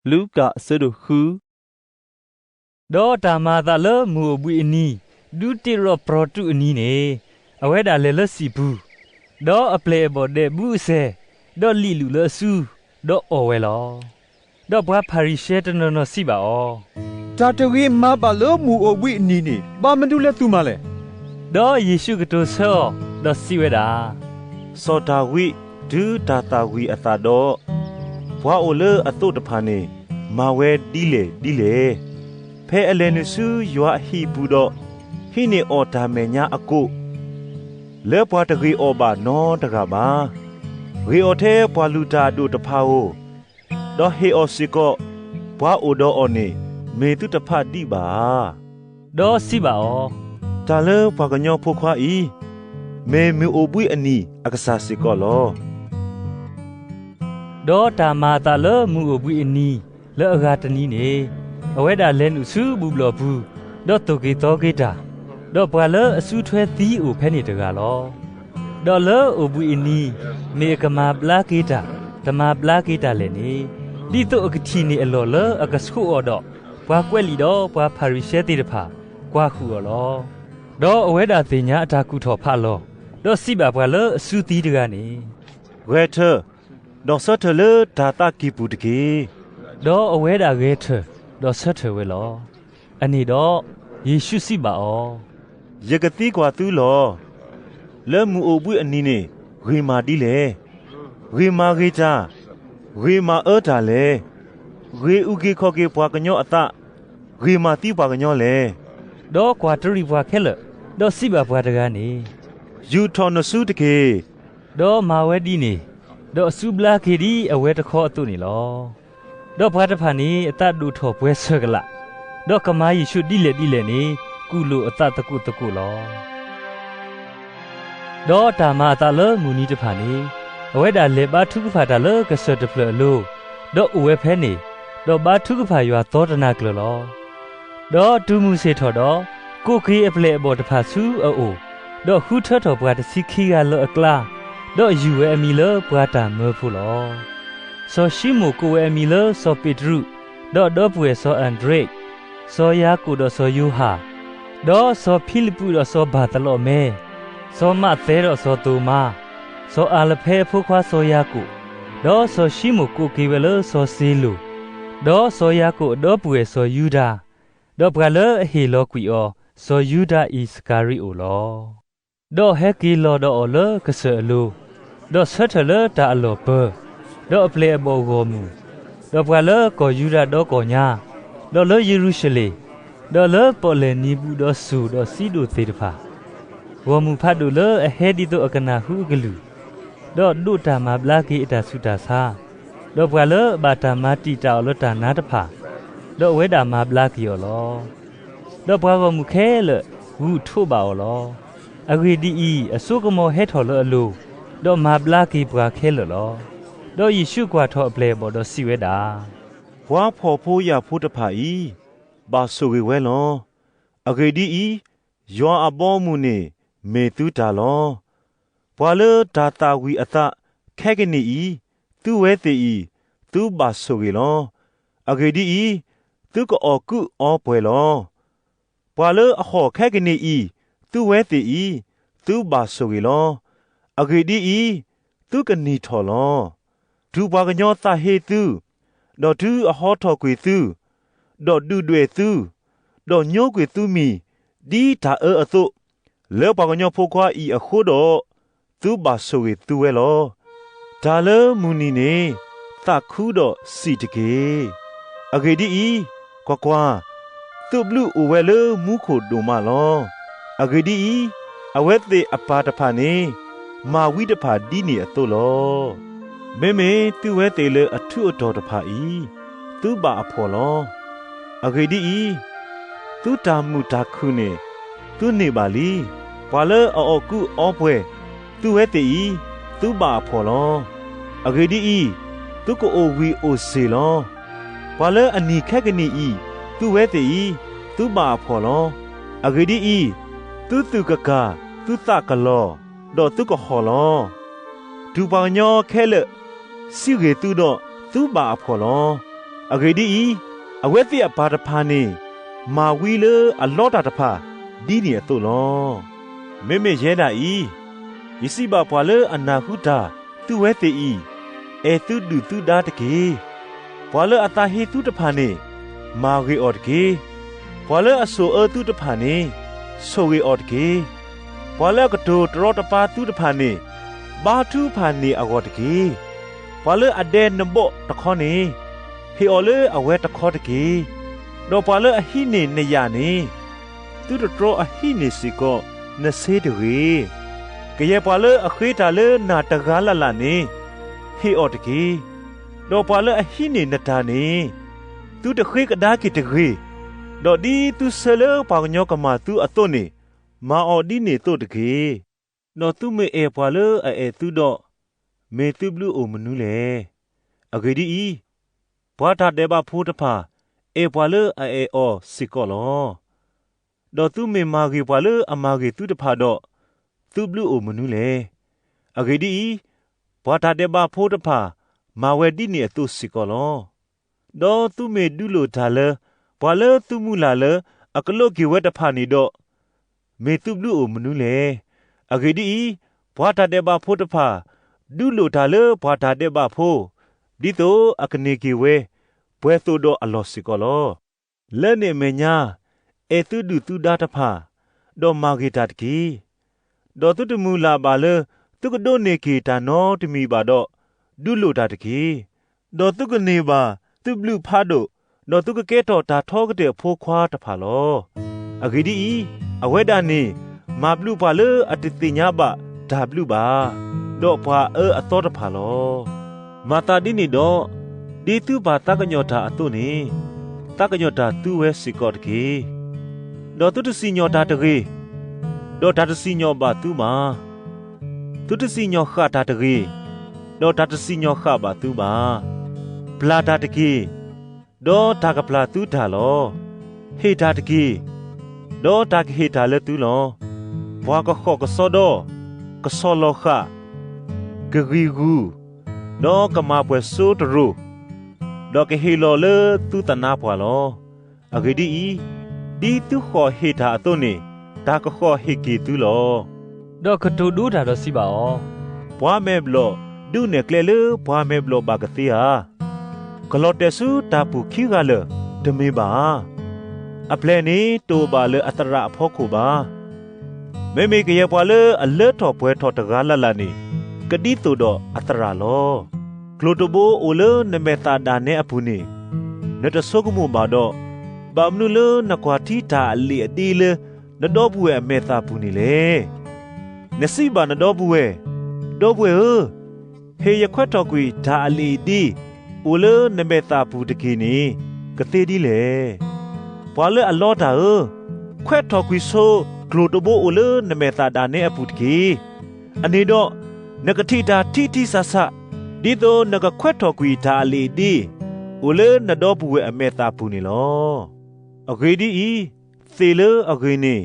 လူၤကၣ်အဆၢဒိၣ်ဃု. ဒီးတၢ်မၤအသးလၢမုၢ်အိၣ်ဘှံးအနံၤ, ဒူတ့ၢ်ရီၣ်ပြီၤတူးအနံၤန့ၣ်, အဝဲဒၣ်လဲၤလၢစံာ်ပူၤ, ဒီးအပျဲၢ်အဘီၣ်ဒဲးဘူးအစဲၤ, ဒီးလံၣ်လူာ်လၢအစု, ဒီးအီၣ်ဝဲလီၤ. ဒီးပှၤဖၤရံၤၡဲတနီၤနီၤစံးဘၣ်အီၤ, တၢ်တဂ့ၤမၤဘၣ်လၢမုၢ်အိၣ်ဘှံးအနံၤန့ၣ် ဘၣ်မနုၤလဲၣ်သုမၤလဲၣ်. ဒီးယ့ၣ်ၡူးကတိၤဆၢအီၤ, ဒီးစံးဝဲဒၣ်, စီၤဒၤဝံးတုၤတၢ်သၣ်ဝံၤအသးဒီး, ပှၤအိၣ်လၢအသိးတဖၣ်န့ၣ် မၤဝဲဒ်လဲၣ်ဒ်လဲၣ်, ဖဲအလဲၤနုာ်ဆူယွၤအဟံၣ်ပူၤဒီး, ဟံးန့ၢ်အီၣ်တၢ်မဲာ်ညါအကိး, လၢပှၤတဂ့ၤအီၤဘၣ်နီတဂၤဘၣ်. ဂ့ၤအီၤထဲပှၤလုၢ်တၢ်အဒိၣ်တဖၣ်ဧိၤ, ဒီးဟ့ၣ်အီၤစ့ၢ်ကီး, ပှၤအိၣ်ဒီးအီၤန့ၣ် မ့ၢ်သုတဖၣ်ဒံးဘၣ်ဧါ. ဒီးစံးဘၣ်အီၤ, တၢ်လၢပှၤကညီဖိခွါအံၤ, မ့ၢ်မုၢ်အိၣ်ဘှံးအနံၤအကစၢ်စ့ၢ်ကီးလီၤ. ဒီးတၢ်မၤအသးလၢမုၢ်အိၣ်ဘှံးအနံၤ, လၢအဂၤတနံၤန့ၣ်, အဝဲဒၣ်လဲၤနုာ်ဆူဘူၣ်ဘျီၣ်ပူၤ, ဒီးသိၣ်က့ၤသီက့ၤတၢ်, ဒီးပှၤလၢအစုထွဲသံအိၣ်ဖဲန့ၣ်တဂၤလီၤ. ဒီးလၢအိၣ်ဘှံးအနံၤ, မ့ၢ်အကမၤဘျါက့ၤတၢ်, တမၤဘျါက့ၤတၢ်လဲၣ်န့ၣ်, ဒ်သိးအကထံၣ်န့ၢ်အလီၢ်လၢအကဆှိးအီၤဒီး, ပှၤကွဲးလံာ်ဒီးပှၤဖၤရံၤၡဲသ့ၣ်တဖၣ်, ကွၢ်ဃုာ်အီၤလီၤ. ဒီးအဝဲဒၣ်သ့ၣ်ညါအတၢ်ကူၣ်ထီၣ်ဖးလီၤ, ဒီးစံးဘၣ်ပှၤလၢအစုသံတဂၤန့ၣ်, ဂဲၤထၢၣ်, ဒီးဆၢထၢၣ်လၢတၢ်သးကံၢ်ပူၤတက့ၢ်. ဒီးအဝဲဒၣ်ဂဲၤထၢၣ်, ဒီးဆၢထၢၣ်ဝဲလီၤ. အန့ၣ်ဒီး, ယ့ၣ်ၡူးစံးဘၣ်အီၤ, ယကသံကွၢ်သုလီၤ. လၢမုၢ်အိၣ်ဘှံးအနံၤန့ၣ်, ဂ့ၤမၤဒ်လဲၣ်. ဂ့ၤမၤဂ့ၤတၢ်, ဂ့ၤမၤအၢတၢ်လဲၣ်. ဂ့ၤအုၣ်က့ၤခီၣ်က့ၤပှၤကညီအသး, ဂ့ၤမၤသံပှၤကညီလဲၣ်. ဒီးကွၢ်တရံးပှၤခဲလၢာ်, ဒီးစံးဘၣ်ပှၤတဂၤန့ၣ်, ယူာ်ထီၣ်နစုတက့ၢ်. ဒီးမၤဝဲဒ်န့ၣ်, ဒီးအစုဘျါက့ၤဒ်အဝဲတခီအသိးန့ၣ်လီၤ. ဒီးပှၤတဖၣ်န့ၣ်အသးဒိၣ်ထီၣ်ပှဲၤဆၢၣ်ကလာ်, ဒီးကမၤယ့ၣ်ၡူးဒ်လဲၣ်ဒ်လဲၣ်န့ၣ်, ကူၣ်လိာ်အသးသကိးသကိးလီၤ. ဒီးတၢ်မၤအသးလၢမုၢ်နံၤတဖၣ်န့ၣ်, အဝဲဒၣ်လဲၤဘါထုကဖၣ်တၢ်လၢကစၢၢ်တဖျၢၣ်အလိၤ, ဒီးအိၣ်ဝဲဖဲန့ၣ်, ဒီးဘါထုကဖၣ်ယွၤသီတနၤကျၢၤလီၤ. ဒီးတုၤမုၢ်ဆ့ၣ်ထီၣ်ဒီး, ကိးက့ၤအပျဲၢ်အဘီၣ်တဖၣ်ဆူအအိၣ်, ဒီးဃုထၢထီၣ်ပှၤတဆံခံဂၤလၢအကျါ, ဒီးယူၢ်ဝဲအမံၤလၢပှၤတၢ်မၢဖိလီၤ. စီၤၡံမိၣ်ကိးဝဲအမံၤလၢစီၤပ့းတရူး, ဒီးဒီပုၢ်ဝဲၢ်စီၤအၤဒြ့း, စီၤယၤကိာ်ဒီးစီၤယိၤဟၣ်, ဒီးစီၤဖံလံးပူးဒီးစီၤဘၤသလီမဲ, စီၤမးသဲဒီးစီၤသိၤမါ, စီၤအၤလဖဲအဖိခွါစီၤယၤကိာ်, ဒီးစီၤၡံမိၣ်ကိးက့ၤဝဲလၢစီၤစ့လိာ်, ဒီးစီၤယၤကိာ်အဒီပုၢ်ဝဲၢ်စီၤယူဒၤ, ဒီးပှၤလၢအဟ့ၣ်လီၤကွံာ်အီၤ, စီၤယူဒၤအံၣ်စကၤရံၤအိၣ်လီၤ. ဒီးဟဲက့ၤလီၤဒီးအီၤလၢကစၢၢ်အလိၤ, ဒီးဆၢထၢၣ်လၢတၢ်အလီၢ်ပၢၤ, ဒီးအပျဲၢ်အဘီၣ်ဂီၢ်မုၢ်, ဒီးပှၤလၢကီၢ်ယူဒၤဒီကီၢ်ညါ, ဒီးလၢယရူၤၡလ့ၣ်, ဒီးလၢပီၣ်လဲၣ်နံၤဘူၣ်ဒီးစူၢ်ဒီးစံဒိၣ်သ့ၣ်တဖၣ်, ဂီၢ်မုၢ်ဖးဒိၣ်လၢအဟဲဒ်သိးအကနၢ်ဟူအကလုၢ်, ဒီးဒိးတၢ်မၤဘျါက့ၤအတၢ်ဆူးတၢ်ဆါ, ဒီးပှၤလၢအဘၣ်တၢ်မၤတံာ်တာ်အီၤလၢတၢ်နါတဖၣ်, ဒီးအဝဲဒၣ်မၤဘျါက့ၤအီၤလီၤ. ဒီးပှၤဂီၢ်မုၢ်ခဲလၢာ်ဂုာ်ထိးဘၣ်အီၤလီၤ. အဂ့ၢ်ဒ်အံၤ, အစိကမီၤဟဲထီၣ်လၢအလိၤ, ဒီးမၤဘျါက့ၤပှၤခဲလၢာ်လီၤ. ဒီးယ့ၣ်ၡူးကွၢ်ထီၣ်အပျဲၢ်အဘီၣ်ဒီးစံးဝဲဒၣ်, ပှၤဖှီၣ်ဖိယာ်ဖိတဖၣ်အံၤ, ဘၣ်ဆိၣ်ဂ့ၤဝဲလီၤ. အဂ့ၢ်ဒ်အံၤ, ယွၤအဘီအမုၢ်န့ၣ်မ့ၢ်သုတၢ်လီၤ. ပှၤလၢတၢ်သၣ်ဝံၤအသးခဲကနံၣ်အံၤ, သုဝဲသ့ၣ်အံၤ, သုဘၣ်ဆိၣ်ဂ့ၤလီၤ. အဂ့ၢ်ဒ်အံၤ, သုကအီၣ်ကုးအီပှဲၤလီၤ. ပှၤလၢအဟီၣ်ခဲကနံၣ်အံၤ, သုဝဲသ့ၣ်အံၤ, သုဘၣ်ဆိၣ်ဂ့ၤလီၤ. အဂ့ၢ်ဒ်အံၤ, သုကနံၣ်ထီၣ်လီၤ. တုၤပှၤကညီသးဟ့သု, ဒီးတုၤအဟီထီၣ်ကွံာ်သု, ဒီးဒုၣ်ဒွဲၣ်သု, ဒီးညိကွံာ်သုမံၤဒ်တၢ်အၢအသိး, လၢပှၤကညီဖိခွါအံၤအဃိဒီး, သုဘၣ်ဆိၣ်ဂ့ၤသုဝဲလီၤ. တၢ်လၢမုၢ်နံၤန့ၣ်, သးခုဒီးစံးတက့ၢ်. အဂ့ၢ်ဒ်အံၤ, ကွၢ်ကွၢ်, သုးဘျုးအိၣ်ဝဲလၢမူခိၣ်ဒိၣ်မးလီၤ. အဂ့ၢ်ဒ်အံၤ, အဝဲသ့ၣ်အပၢ်တဖၣ်န့ၣ်, မၤဝံတဖၣ်ဒ်န့ၣ်အသိးလီၤ. မ့မ့ၢ်သုဝဲသ့ၣ်လၢအထူးအတီၤတဖၣ်အံၤ, သုဘၣ်အဖှီၣ်လီၤ. အဂ့ၢ်ဒ်အံၤ, သုတၢ်မုာ်တၢ်ခုၣ်န့ၣ်, သုန့ၢ်ဘၣ်လံ. ပှၤလၢအအီၣ်ကုးအီပှဲၤ, သုဝဲသ့ၣ်အံၤ, သုဘၣ်အဖှီၣ်လီၤ. အဂ့ၢ်ဒ်အံၤ, သုကအိၣ်ဝံၤအိၣ်စ့ၢ်လီၤ. ပှၤလၢအနံၤခဲကနံၣ်အံၤ, သုဝဲသ့ၣ်အံၤ, သုဘၣ်အဖှီၣ်လီၤ. အဂ့ၢ်ဒ်အံၤ, သုသူၣ်ကကၢ်, သုသးကလီၤ, ဒီးသုကဟီၣ်လီၤ. တုၤပှၤကညီခဲလၢာ်စံးဂ့ၤသုဒီး, သုဘၣ်အဖှီၣ်လီၤ. အဂ့ၢ်ဒ်အံၤ, အဝဲသ့ၣ်အပၢ်တဖၣ်န့ၣ် မၤဝံလၢအလီတၢ်တဖၣ် ဒ်န့ၣ်အသိးလီၤ. မ့မ့ၢ်ယဲဒၣ်အံၤ, ယစံးဘၣ်ပှၤလၢအနၢ်ဟူတၢ်သုဝဲသ့ၣ်အံၤ, အဲၣ်သုဒုၣ်သုဒါတက့ၢ်. ပှၤလၢအသးဟ့သုတဖၣ်န့ၣ်, မၤဂ့ၤအီၤတက့ၢ်. ပှၤလၢအဆိၣ်အၢသုတဖၣ်န့ၣ်, ဆိၣ်ဂ့ၤအီၤတက့ၢ်. ပှၤလၢအကတိၤတရီတပါသုတဖၣ်န့ၣ်, ဘါထုကဖၣ်န့ၢ်အဂီၢ်တက့ၢ်. ပှၤလၢအဒဲနဘီၣ်တခီန့ၣ်, ဟ့ၣ်အီၤလၢအဝဲတခီတက့ၢ်. ဒီးပှၤလၢအဟံးန့ၢ်နယာ်န့ၣ်, သုတတြီအဟံးန့ၢ်စ့ၢ်ကီးနဆ့တဂ့ၤ. ကယဲၢ်ပှၤလၢအဃ့တၢ်လၢနၤတဂၤလၢ်လၢ်န့ၣ်, ဟ့ၣ်အီၤတက့ၢ်. ဒီးပှၤလၢအဟံးန့ၢ်နတၢ်န့ၣ်, သုတဃ့ကဒါက့ၤတဂ့ၤ. ဒီးဒ်သုဆၢလၢပှၤကညီကမၤသုအသိးန့ၣ်, မၤအီၤဒ်န့ၣ်အသိးတက့ၢ်. ဒီးသုမ့ၢ်အဲၣ်ပှၤလၢအအဲၣ်သုဒီး, မ့ၢ်သုဘျုးအိၣ်မနုၤလဲၣ်. အဂ့ၢ်ဒ်အံၤ, ပှၤတၢ်ဒဲးဘးဖိတဖၣ် အဲၣ်ပှၤလၢအအဲၣ်အီၤစ့ၢ်ကီးလီၤ. ဒီးသုမ့ၢ်မၤဂ့ၤပှၤလၢအမၤဂ့ၤသုတဖၣ်ဒီး, သုဘျုးအိၣ်မနုၤလဲၣ်. အဂ့ၢ်ဒ်အံၤ, ပှၤတၢ်ဒဲးဘးဖိတဖၣ် မၤဝဲဒ်န့ၣ်အသိးစ့ၢ်ကီးလီၤ. ဒီးသုမ့ၢ်ဒုးလိာ်တၢ်လၢ ပှၤလၢသုမုၢ်လၢ်လၢအကလိးက့ၤဝဲတဖၣ်န့ၣ်ဒီး, မ့ၢ်သုဘျုးအိၣ်မနုၤလဲၣ်. အဂ့ၢ်ဒ်အံၤ, ပှၤတၢ်ဒဲးဘးဖိတဖၣ် ဒုးလိာ်တၢ်လၢပှၤတၢ်ဒဲးဘးဖိ, ဒ်သိးအကန့ၢ်က့ၤဝဲ ပှဲၤသိးဒီးအလီၢ်စ့ၢ်ကီးလီၤ. လၢန့ၣ်အမဲာ်ညါ, အဲၣ်သုဒုၣ်သုဒါတဖၣ်, ဒီးမၤဂ့ၤတၢ်တက့ၢ်. ဒီးသုတမုၢ်လၢ်ဘၣ်လၢ သုကဒိးန့ၢ်က့ၤတၢ်နီတမံၤဘၣ်ဒီး, ဒုးလိာ်တၢ်တက့ၢ်. ဒီးသုကန့ၢ်ဘၣ်သုဘျုးဖးဒိၣ်, ဒီးသုကကဲထီၣ်တၢ်ထီကတၢၢ်အဖိခွါတဖၣ်လီၤ. အဂ့ၢ်ဒ်အံၤ, အဝဲဒၣ်န့ၣ် မၤဘျုးပှၤလၢအတသ့ၣ်ညါဘၣ်တၢ်ဘျုးဘၣ်, ဒီးပှၤအၢအသီတဖၣ်လီၤ. မၤသးဒ်န့ၣ်ဒီး, ဒ်သုပၢ်သးကညီၤတၢ်အသိးန့ၣ်, သးကညီၤတၢ်သုဝဲစ့ၢ်ကီးတက့ၢ်. ဒီးသုတစံၣ်ညီၣ်တၢ်တဂ့ၤ, ဒီးတၢ်တစံၣ်ညီၣ်ဘၣ်သုဘၣ်. သုတစံၣ်ညီၣ်ဃၣ်တၢ်တဂ့ၤ, ဒီးတၢ်တစံၣ်ညီၣ်ဃၣ်ဘၣ်သုဘၣ်. ပျၢ်တၢ်တက့ၢ်, ဒီးတၢ်ကပျၢ်သုတၢ်လီၤ. ဟ့ၣ်တၢ်တက့ၢ်, ဒီးတၢ်ကဟ့ၣ်တၢ်လၢသုလီၤ. ပှၤကဃီၣ်ကစီဒီ, ကဆီၣ်လီၤဃာ်, ကဂံၢ်ဂူာ်, ဒီးကမၤပှဲၤစိတရိၤ, ဒီးကဟ့ၣ်လီၤလၢသုသနာ်ပှၢ်လီၤ. အဂ့ၢ်ဒ်အံၤ, ဒ်သုဃီၣ်ဟ့ၣ်တၢ်အသိးန့ၣ်, တၢ်ကဃီၣ်ဟ့ၣ်က့ၤသုလီၤ. ဒီးကတိၤဒိတၢ်ဒီးစံးဘၣ်အီၤ, ပှၤမဲာ်ဘျီၣ်ဒုးနဲၣ်ကျဲလၢပှၤမဲာ်ဘျီၣ်ဘၣ်ကသ့ဧါ. ကလီၤတဲာ်ဆူတၢ်ပူၤခံဂၤလၢာ်တမ့ၢ်ဘၣ်ဧါ. အပျဲၢ်န့ၣ်တအိၣ်ဘၣ်လၢအသရၣ်အဖီခိၣ်ဘၣ်. မ့မ့ၢ်ကယဲၢ်ပှၤလၢအလၢထီၣ်ပှဲၤထီၣ်တဂၤလၢ်လၢ်န့ၣ်, ကဒ်သိးဒီးအသရၣ်လီၤ. ကျိၤတဘိအိၣ်လၢနမဲာ်သၣ်ဒၣ်နဲအပူၤန့ၣ်, နတဆိကမိၣ်ဘၣ်ဒီး, ဘၣ်မနုၤလၢနကွၢ်ထံတၢ်အလံာ်အဒ့လၢ နဒီပုၢ်ဝဲၢ်အမဲာ်သၣ်ပူၤန့ၣ်လဲၣ်. နစံးဘၣ်နဒီပုၢ်ဝဲၢ်, ဒီပုၢ်ဝဲၢ်ဧၢ, ဟ့ၣ်ယခွဲးထီၣ်ကွံာ်တၢ်အလံာ်အဒ့ အိၣ်လၢနမဲာ်သၣ်ပူၤတက့ၢ်န့ၣ် ကသ့ဒ်လဲၣ်. ပှၤလၢအလီတၢ်ဧၢ, ခွဲးထီၣ်ကွံာ်ဆိကျိၤတဘိအိၣ်လၢနမဲာ်သၣ်ဒၣ်နဲအပူၤတက့ၢ်. အန့ၣ်ဒီး, နကထံၣ်တၢ်ထံထံဆးဆး, ဒ်သိးနကခွဲးထီၣ်ကွံာ်တၢ်အလံာ်အဒ့ အိၣ်လၢနဒီပုၢ်ဝဲၢ်အမဲာ်သၣ်ပူၤန့ၣ်လီၤ. အဂ့ၢ်ဒ်အံၤ, သ့ၣ်လၢအဂ့ၤန့ၣ်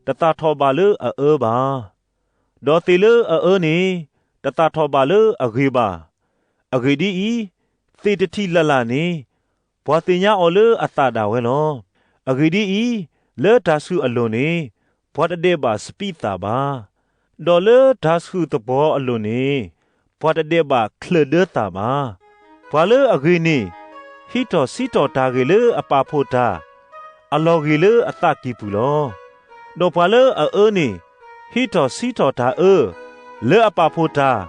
တသၣ်ထီၣ်ဘၣ်လၢအအၢဘၣ်. ဒီးသ့ၣ်လၢအအၢန့ၣ် တသၣ်ထီၣ်ဘၣ်လၢအဂ့ၤဘၣ်. အဂ့ၢ်ဒ်အံၤ, သ့ၣ်တထံၣ်လၢ်လၢ်န့ၣ် ပှၤသ့ၣ်ညါအီၤလၢအသၣ်ဒၣ်ဝဲလီၤ. အဂ့ၢ်ဒ်အံၤ, လၢတၢ်ဆူၣ်အလိၤန့ၣ် ပှၤတဒဲးဘၣ်စပံးသၣ်ဘၣ်. ဒီးလၢတၢ်ဆူၣ်သပှီၤအလိၤန့ၣ် ပှၤတဒဲးဘၣ်ချၢၣ်ဒၢသၣ်ဘၣ်. ပှၤလၢအဂ့ၤန့ၣ် ဟံးထီၣ်ဆံးထီၣ်တၢ်ဂ့ၤလၢအပာ်ဖှိၣ်တၢ် အလီၢ်ဂ့ၤလၢအသးကံၢ်ပူၤလီၤ. ဒီးပှၤလၢအအၢန့ၣ် ဟံးထီၣ်ဆံးထီၣ်တၢ်အၢ လၢအပာ်ဖှိၣ်တၢ်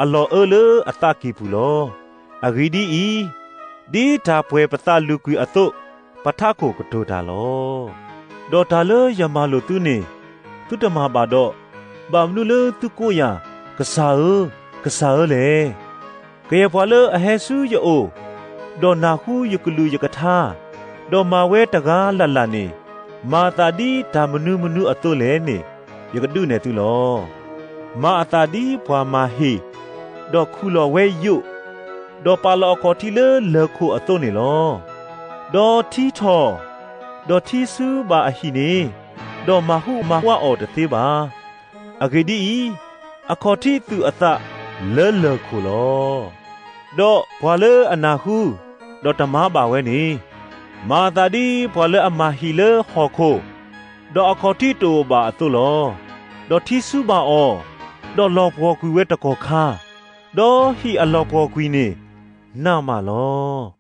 အလီၢ်အၢလၢအသးကံၢ်ပူၤလီၤ. အဂ့ၢ်ဒ်အံၤ, ဒ်တၢ်ပှဲၤပသးလုာ်ကွံာ်အသိး, ပထးခိၣ်ကတိၤတၢ်လီၤ. ဒီးတၢ်လၢယမၤလိာ်သုန့ၣ် သုတမၤဘၣ်ဒီး, ဘၣ်မနုၤလၢသုကိးယၤ, ကစၢ်ဧၢ, ကစၢ်ဧၢလဲၣ်. ကယဲၢ်ပှၤလၢအဟဲဆူယအိၣ်, ဒီးနၢ်ဟူယကလုၢ်ယကထါ, ဒီးမၤဝဲတဂၤလၢ်လၢ်န့ၣ်, မၤအသးဒ်တၢ်မနုၤမနုၤအသိးလဲၣ်န့ၣ် ယကဒုးနဲၣ်သုလီၤ. မၤအသးဒ်ပှၤမၤဟ့ၣ်, ဒီးခူၣ်လီၤဝဲယိၣ်, ဒီးပာ်လီၤအခီၣ်ထံးလၢလၢၢ်ခိၣ်အသိးန့ၣ်လီၤ. ဒီးထံထီၣ်, ဒီးထံဆူဘၣ်အဟံၣ်န့ၣ်, ဒီးမၤဟူးမၤဝးအီၤတသ့ဘၣ်. အဂ့ၢ်ဒ်အံၤ, အခီၣ်ထံးသုးအသးလၢလၢၢ်ခိၣ်လီၤ. ဒီးပှၤလၢအနၢ်ဟူ ဒီးတမၤဘၣ်ဝဲန့ၣ်, မၤအသးဒ်ပှၤလၢအမၤဟံၣ်လၢဟီၣ်ခိၣ်, ဒီးအခီၣ်ထံးတအိၣ်ဘၣ်အသိးလီၤ. ဒီးထံဆူဘၣ်အီၤ, ဒီးလီၤပှီၢ်ကွံာ်ဝဲတကီၢ်ခါ, ဒီးဟံၣ်အလီၤပှီၢ်ကွံာ်န့ၣ် နးမးလီၤ.